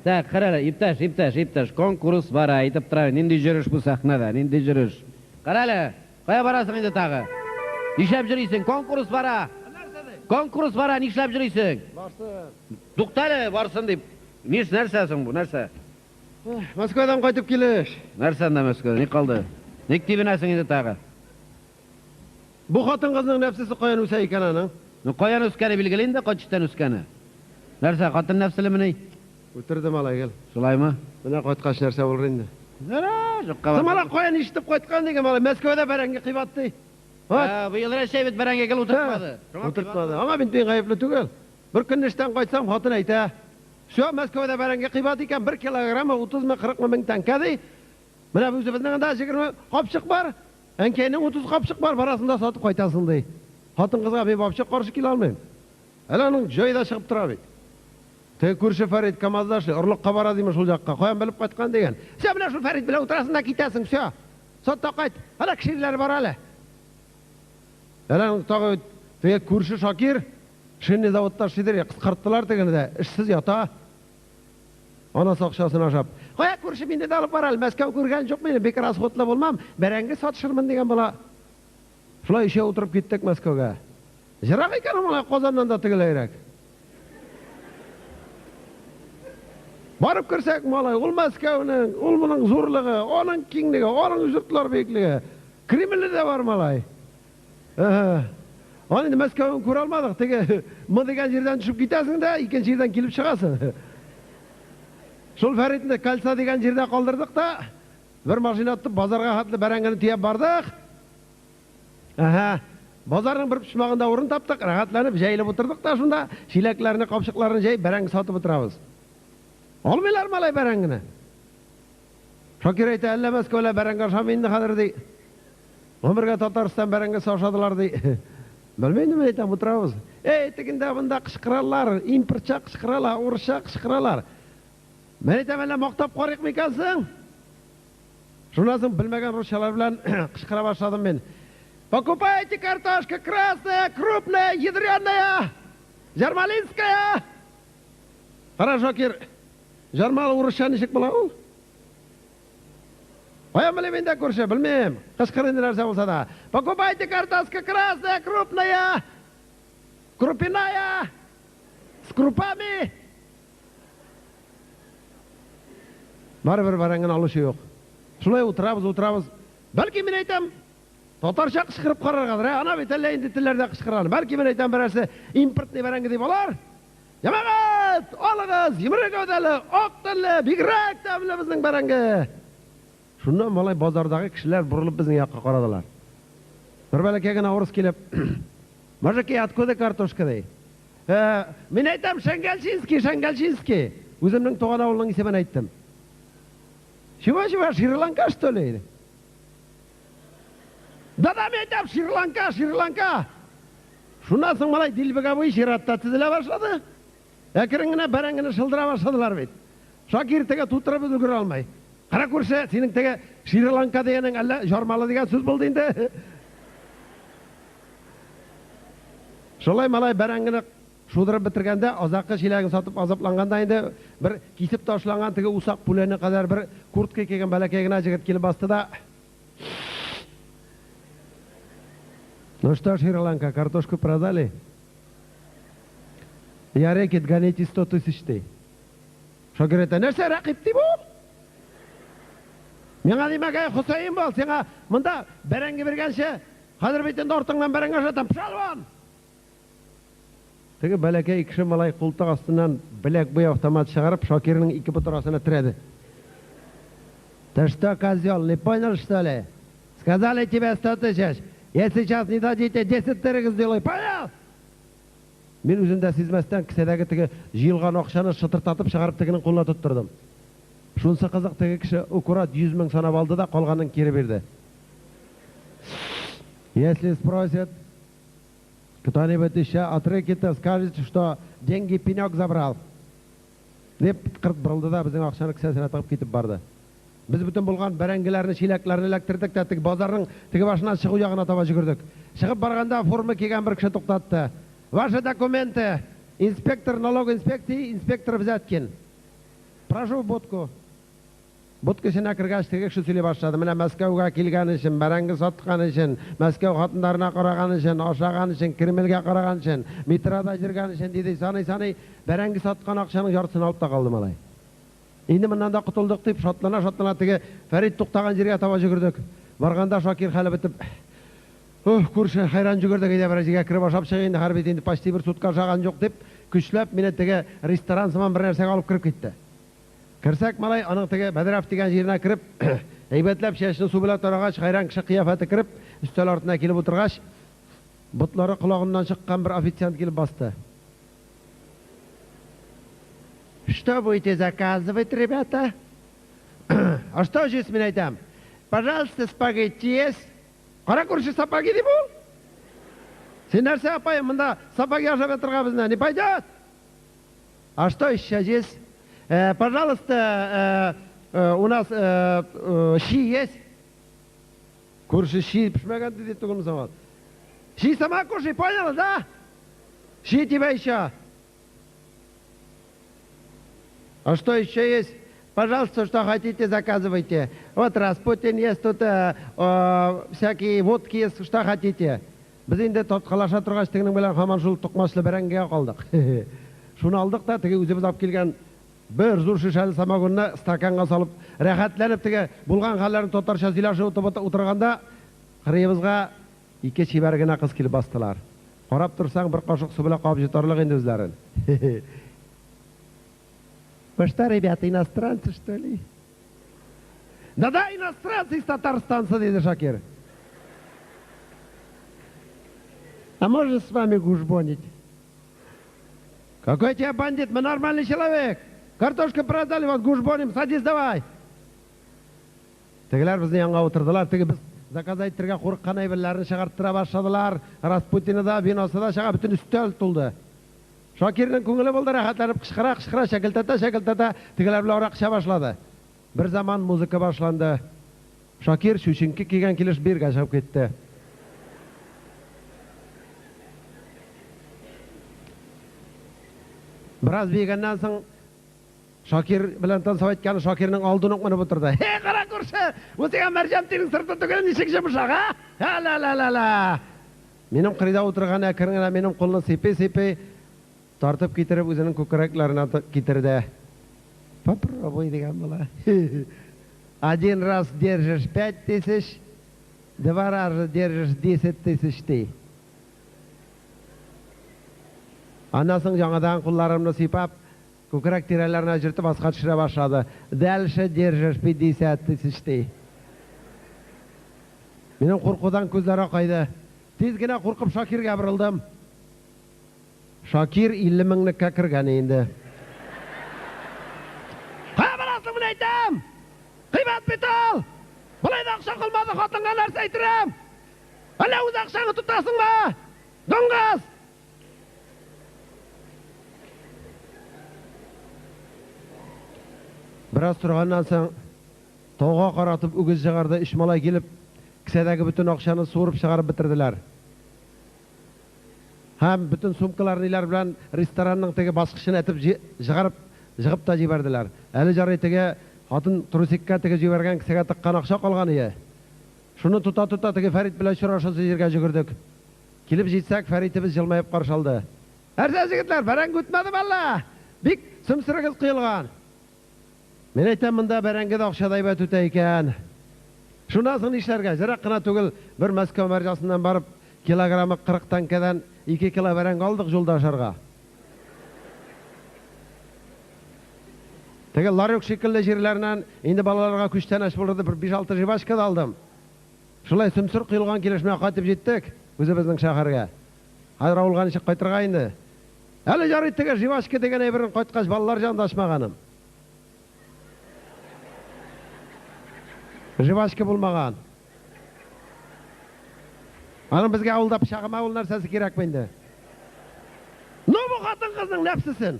Так, кара әле, иптәш, иптәш, иптәш, конкурс бара, әйтеп тора, нинди җөреш бу сәхнәдә, нинди җөреш. Кара әле, кая барасың инде тагы? Нишләп җөрисең? Конкурс бара. Конкурс бара, нишләп җөрисең? Барсын. Тукта әле, барсын дип. Ниш, нәрсә соң бу, нәрсә? Мәскәүдән кайтып килеш. Нәрсә анда Мәскәүдә, ни калды? Ник тибенәсең инде тагы? Бу хатын-кызның нәфсесе каян үсә икән аның? Ну, каян үскәне билгеле инде, кай төштән үскәне. Нәрсә, хатын нәфселемени? Үтерде малай гел. Шулаймы? Менә кайткач нәрсә булыр инде? Ярар, юкка Соң малай каян ишетеп кайткан диген малай, Мәскәүдә бәрәңге кыйбат ди. Вот. Быел Рәсәй бит бәрәңге гел утыртмады. Утыртмады. Аңа бит мин гаепле түгел. Бер көнне эштән кайтсам, хатын әйтә. Всё, Мәскәүдә бәрәңге кыйбат икән, бер килограммы 30-мы 40-мы мең тәңкә ди. Менә үзебезнең анда 20 капчык бар. Әнкәйнең 30 капчык бар, барасың да сатып кайтасың ди. Хатын-кызга мин вообще каршы килә алмыйм. Әле аның җае да чыгып тора бит. Теге күрше Фәрит КАМАЗда эшли, орлыкка бара димме шул якка. Каян белеп кайткан дигән. Всё, менә шул Фәрит белән утырасың да китәсең, всё. Сат та кайт. Әнә кешеләр бар әле. Әле аның тагы теге күрше Шакир шинный заводта эшлидер, кыскарттылар тегене дә, эшсез ята. Анасы акчасын ашап. Кая күрше мине дә алып бар әле, Мәскәү күргән юк мине, бик расходлы булмам, бәрәңге сатышырмын дигән була. Шулай өчәү утырып киттек Мәскәүгә. Ерак икән ул малай Казаннан да тегеләйрәк. Барып керсәк, малай, ул Мәскәүнең, ул моның зурлыгы, аның киңлеге, аның йортлар биеклеге. Кремле дә бар, малай. Әһә. Аны инде Мәскәвен күрә алмадык. Теге М дигән җирдән төшеп китәсең дә, икенче җирдән килеп чыгасың. Шул Фәритне Кольца дигән җирдә калдырдык та, бер машина тотып базарга хәтле бәрәңгене төяп бардык. Әһә. Базарның бер почмагында урын таптык, рәхәтләнеп җәелеп утырдык та шунда, чиләкләрне, капчыкларны җәеп бәрәңге сатып утырабыз. Алмыйлар малай бәрәңгене. Шакир әйтә, әллә Мәскәүлә бәрәңге ашамый инде хәзер, ди. Гомергә Татарстан бәрәңгесе ашадылар, ди. Белмим инде, мин әйтәм, утырабыз. Эй, тегендә монда кычкыралар, импортча кычкыралар, урысча кычкыралар. Мин әйтәм, әллә мактап карыйк микән соң? Шуннан соң белмәгән русчалар белән кычкыра башладым мин. Покупайте картошка красная, крупная, ядреная, жармалинская. Кара, Шакир, жармалы урысча ничек була ул? Каян белим инде, күрше, белмим. Кычкыр инде нәрсә булса да. Покупайте картошка красная, крупная, крупиная, с крупами. Барыбер бәрәңгене алучы юк. Шулай утырабыз, утырабыз. Бәлки мин әйтәм, татарча кычкырып караргадыр, ә? Ана бит әллә инде телләрдә кычкырган. Бәлки мин әйтәм, берәрсе импортный бәрәңге дип алар. Җәмәгать, алыгыз, йомры гәүдәле, ак тәнле, бигрәк тәмле безнең бәрәңге. Шуннан малай базардагы кешеләр борылып безнең якка карадылар. Бер бәләкәй генә урыс килеп, Мужики, откуда картошка, ди. Э, мин әйтәм, Шәңгәлчинский, Шәңгәлчинский. Үземнең туган авылның исемен әйттем. Чего, чего, Шри-Ланка, что ли? Да-да, мин әйтәм, Шри-Ланка, Шри-Ланка. Шуннан соң малай дилбегә буе чиратта тезелә башлады. Әкрен генә бәрәңгене шылдыра башладылар бит. Шакир теге тутырып өлгерә алмый. Кара күрше, синең теге Шри-Ланка дигәнең әллә жармалы дигән сүз булды инде. Шулай малай бәрәңгене шудырып бетергәндә, азакы чиләген сатып азапланганда инде бер кисеп ташланган теге усак пүләне кадәр бер куртка кигән бәләкәй генә җегет килеп басты да, Ну что, Шри-Ланка, картошку продали? Я рэкет, гоните 100 тысяч ди. Шакир әйтә, нәрсә рәкип ди бу? Миңа димәк, әй, Хөсәен бал, сиңа монда бәрәңге биргәнче, хәзер бит инде артыңнан бәрәңге ашатам, пшал вон! Теге бәләкәй кеше малай култык астыннан беләк буе автомат чыгарып, Шакирның ике бот арасына терәде. Ты что, козел, не понял, что ли? Сказали тебе 100 тысяч. Если сейчас не дадите, 10 дырок сделаю. Понял? Мин үзем дә сизмәстән кесәдәге теге җыелган акчаны шытыртатып чыгарып тегенең кулына тоттырдым. Шунысы кызык, теге кеше аккурат 100 мең санап алды да калганын кире бирде. Если спросят, кто-нибудь еще от рэкета, скажете, что деньги пенек забрал. Дип, кырт борылды да безнең акчаны кесәсенә тыгып китеп барды. Без бөтен булган бәрәңгеләрне, чиләкләрне эләктердек тә теге базарның теге башыннан чыгу ягына таба йөгердек. Чыгып барганда форма кигән бер кеше туктатты. Ваши документы! Инспектор налоговой инспекции, инспектор Взяткин. Прошу в будку. Будка эченә кергәч, теге кеше сөйли башлады. Менә Мәскәүгә килгән өчен, бәрәңге саткан өчен, Мәскәү хатыннарына караган өчен, ашаган өчен, Кремльгә караган өчен, метрода йөргән өчен, диде. Саный-саный, бәрәңге саткан акчаның яртысын алып та калды малай. Инде моннан да котылдык дип, шатлана-шатлана теге Фәрит туктаган җиргә таба йөгердек. Барганда Шакир хәле бетеп, Уһ, күрше, хәйран йөгердек, әйдә берәр җиргә кереп ашап чыгыйк инде, хәзер бит инде почти бер сутка ашаган юк, дип, көчләп мине теге ресторан сыман бер нәрсәгә алып кереп китте. Керсәк, малай, аның теге бәдрәф дигән җиренә кереп, әйбәтләп чәчне су белән тарагач, хәйран кеше кыяфәте кереп, өстәл артына килеп утыргач, ботлары колагыннан чыккан бер официант килеп басты. Что будете заказывать, ребята? А что здесь, мин әйтәм? Пожалуйста, спагетти есть? Кара күрше, сапоги ди бу. Син нәрсә, апаем, монда сапоги ашап ятырга безне, не пойдет? А что еще здесь? Пожалуйста, у нас щи есть? Күрше щи пешмәгән диде түгелме соң ул? Щи сама кушай, понял, да? Щи тебя еще. А что еще есть? Пожалуйста, что хотите, заказывайте. Вот Распутин есть тут, всякие водки есть, что хотите. Без инде тарткалаша торгач, тегенең белән һаман шул токмачлы бәрәңгегә калдык. Шуны алдык та, теге үзебез алып килгән бер зур шешәле самогонны стаканга салып, рәхәтләнеп теге булган хәлләрне татарча сөйләшеп утырганда, кырыебызга ике чибәр генә кыз килеп бастылар. Карап торсаң, бер кашык су белән кабып йотарлык инде үзләрен. Вы что, ребята, иностранцы, что ли? Да-да, иностранцы из Татарстанца, диде Шакир. А можно с вами гужбонить? Какой тебе бандит, мы нормальный человек. Картошку продали, вот гужбоним, садись давай. Тегеләр безне янга утырдылар, теге без заказ әйтергә курыккан әйберләрне чыгарттыра башладылар. Распутины да, виносы да чыга, бөтен өстәл тулды. Шакирның күңеле булды, рәхәтләнеп кычкыра-кычкыра, чәкелтәтә-чәкелтәтә, тегеләр белән аракы эчә башлады. Берзаман музыка башланды. Шакир чүченке кигән килеш биргә чыгып китте. Бераз биегәннән соң, Шакир белән танцевать иткән Шакирның алдын ук менеп утырды. Һе, кара күрше, бу сиңа Мәрҗән тинең сырты түгел, ничек йомшак, а? Ла-ла-ла-ла-ла! Минем кырыйда утырган әкрен генә минем кулны сыйпый-сыйпый, тартып китереп үзенең күкрәкләренә китерде. Попробуй, дигән була. Один раз держишь 5000, два раза держишь 10 000, ди. Аннан соң яңадан кулларымны сыйпап, күкрәк тирәләренә җөртеп аска төшерә башлады. Дальше держишь 50 000, ди. Минем куркудан күзләр акайды. Тиз генә куркып Шакиргә борылдым. Шакир 50 меңлеккә кергән инде. Кая барасың, мин әйтәм? Кыйбат бит ул! Болай да акча калмады, хатынга нәрсә әйтерем? Әллә үз акчаңны тотасыңмы? Дуңгыз! Бераз торганнан соң, тауга каратып үгез чыгарды, өч малай килеп, кесәдәге бөтен акчаны суырып чыгарып бетерделәр. Һәм бөтен сумкалар ниләр белән ресторанның теге баскычын этеп җыгарып, җыгып та җибәрделәр. Әле жарый теге хатын трусикка теге җибәргән кесәгә тыккан акча калган ие. Шуны тота-тота теге Фәрит белән очрашасы җиргә җөгердек. Килеп җитсәк, Фәритебез җылмаеп каршы алды. Нәрсә, җегетләр, бәрәңге үтмәдеме әллә? Бик сөмсерегез коелган. Мин әйтәм, монда бәрәңге дә акча да әйбәт үтә икән. Шуннан соң нишләргә? Ерак кына түгел, бер Мәскәү марҗасыннан барып, килограммы 40 тәңкәдән 2 кило бәрәңге алдык юлда ашарга. Теге ларек шикелле җирләреннән инде балаларга күчтәнәч булыр дип бер биш-алты жвачка да алдым. Шулай сөмсер коелган килеш менә кайтып җиттек үзебезнең шәһәргә. Хәзер авылга ничек кайтырга инде? Әле ярый теге жвачка дигән әйберен кайткач балалар җанында ачмаганым. Жвачка булмаган. Аның безгә авылда пычагыма ул нәрсәсе кирәкме инде? Ну бу хатын-кызның нәфсесен!